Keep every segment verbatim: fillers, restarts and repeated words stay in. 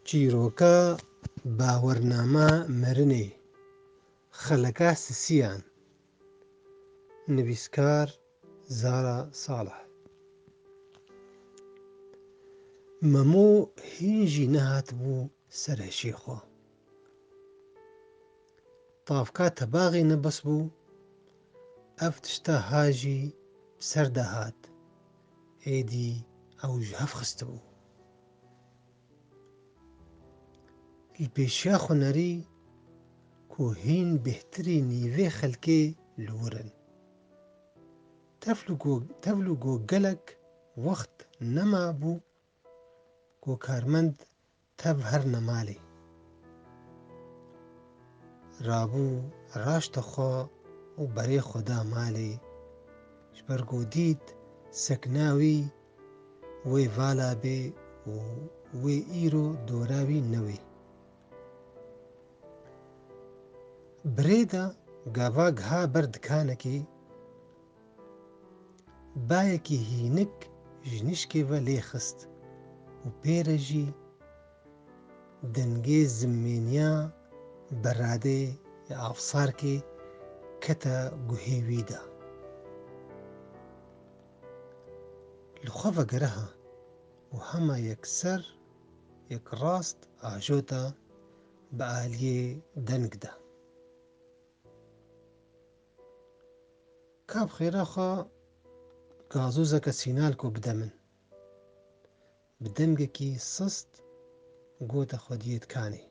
Çîroka Bawernama Mirinê, Xeleka Sisiyan. Nivîskar: Zara Salih. Memo hîn jî nehatibû ser hişê xwe. Tavka tebaxê nebes bû, ev tişta ha jî bi ser de hat, êdî ew ji hev xistibû. Li pêşiya xwe nerî ku hîn bêhtirî nîvê xelkê li wir in. Tevlû go-, tevlû go gelek wext nema bû ku karmend tev herine malê. Rabû raşta xwe û berê xwe da malê, ji ber ku dît sekna wî wê vala bê û wê îro dora wî newê. Bi rê de gava giha ber dikanekê, bayekî hînik ji nişkê ve lê xist û pê re jî dengê zimêniya beradê ya avsarkê kete guhê wî de. Li xwe vegere ha û hema yekser, yekrast ajota bi aliyê deng de. Ka bi xêra xwe gazozeke sînalko bide min. Bi dengekî sist gote xwediyê dikanê.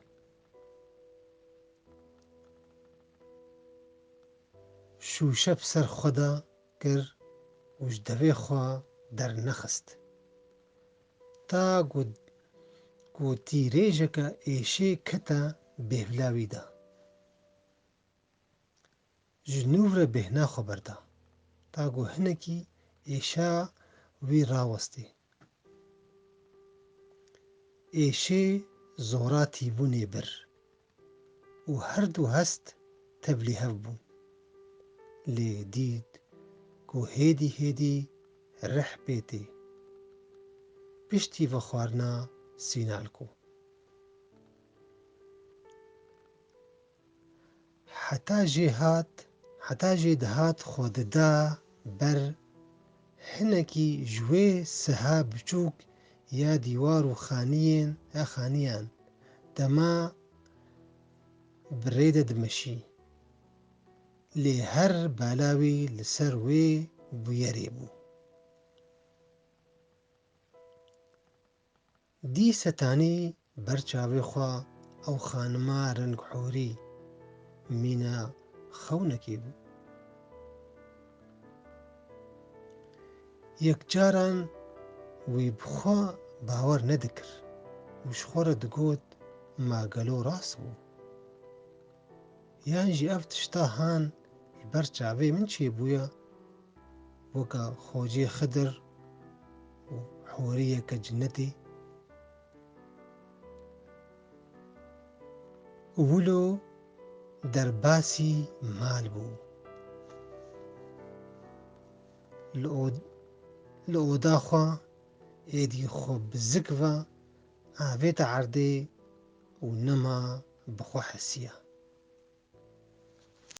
Şûşe bi ser xwe de kir û ji devê xwe dernexist. Ta ku, ku tîrêjeke êşê kete bêvla wî de. Ji nû re bêhna xwe berda. Ta ku hinekî êşa wî rawestê. Êşê zora tîbûnê bir û her du hest tevlî hev bûn. Lê dît ku hêdî hêdî rih pê tê. Piştî vexwarina sînalko. Heta jê hat, heta jê dihat xwe dida ber hinekî ji wê siha biçûk ya dîwar û xaniyên, ya xaniyan, dema bi rê de dimeşî. Lê her bala wî li ser wê bûyerê bû. Dî setanî ber çavê xwe ew xanima reng horî mîna xewnekê bû. Yekcaran wî bi xwe bawer nedikir û ji xwe re digot, ma gelo rast bû? Yan jî ev tişta han ji ber çavê min çêbûye, weke xocê Xidir û horiyeke cinetê? Wilo derbasî mal bû. Li od-, li oda xwe êdî xwe bi zik ve avête erdê û nema bi xwe hesiya.